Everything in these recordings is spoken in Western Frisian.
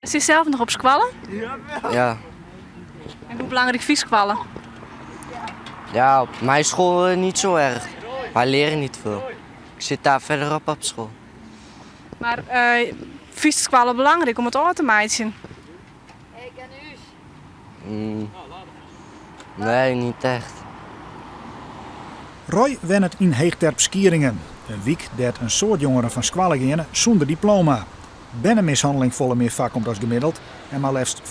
Sitst sels noch op skoalle? Ja. En hoe belangryk fynst skoalle? Ja, op mijn school niet zo erg. Wij leren niet veel. Ik zit daar verderop op school. Mar uh, fynst skoalle belangryk om it ôf te meitsjen? Nee, niet echt. Roy wennet yn Heechterp-Skieringen, in wyk dêr't in soad jongeren fan skoalle geane sûnder diploma. Bernemishanneling folle mear foarkomt as gemiddeld en mar leafst 40%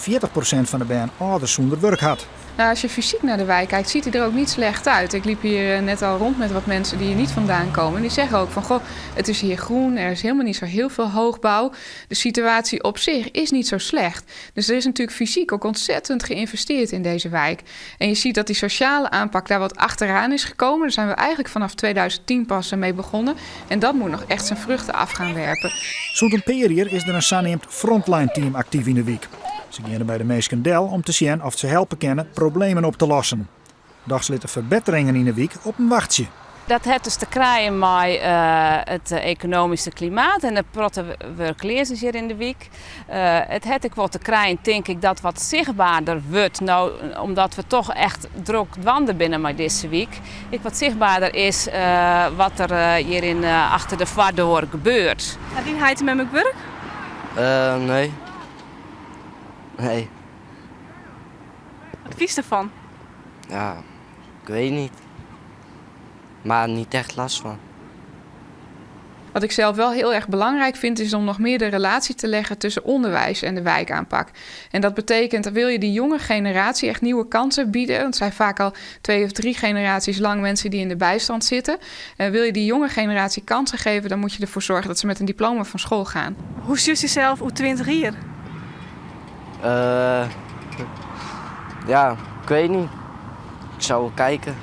fan de bern âlders sûnder wurk hat. Nou, als je fysiek naar de wijk kijkt, ziet hij er ook niet slecht uit. Ik liep hier net al rond met wat mensen die hier niet vandaan komen. En die zeggen ook van, goh, het is hier groen, er is helemaal niet zo heel veel hoogbouw. De situatie op zich is niet zo slecht. Dus er is natuurlijk fysiek ook ontzettend geïnvesteerd in deze wijk. En je ziet dat die sociale aanpak daar wat achteraan is gekomen. Daar zijn we eigenlijk vanaf 2010 pas mee begonnen. En dat moet nog echt zijn vruchten af gaan werpen. Sûnt in pear jier is der in saneamd frontline-team aktyf yn de wyk. Se geane by de minsken del om te sjen oft se helpe kinne problemen op te lossen. Dochs litte ferbetteringen yn de wyk op him wachtsje. Dat hat dus te krijen mei it ekonomyske klimaat en de protte wurkleazens hjir yn de wyk. It hat ek wol te krijen, tink ik, dat wat sichtberder wurdt no, omdat we toch echt drok dwaande binne mei dizze wyk. Ek wat sichtberder is wat der hjir yn achter de foardoar gebeurt. Ha dyn heit en mem ek wurk? Nee. Nee. Wat fynst derfan? Ja, ik weet niet. Maar niet echt last van. Wat ik zelf wel heel erg belangrijk vind, is om nog meer de relatie te leggen tussen onderwijs en de wijkaanpak. En dat betekent, wil je die jonge generatie echt nieuwe kansen bieden, want het zijn vaak al 2 of 3 generaties lang mensen die in de bijstand zitten. Wil je die jonge generatie kansen geven, dan moet je ervoor zorgen dat ze met een diploma van school gaan. Hoe sjochst dysels oer 20 jier? Ja, ik weet niet. Ik zou wel kijken.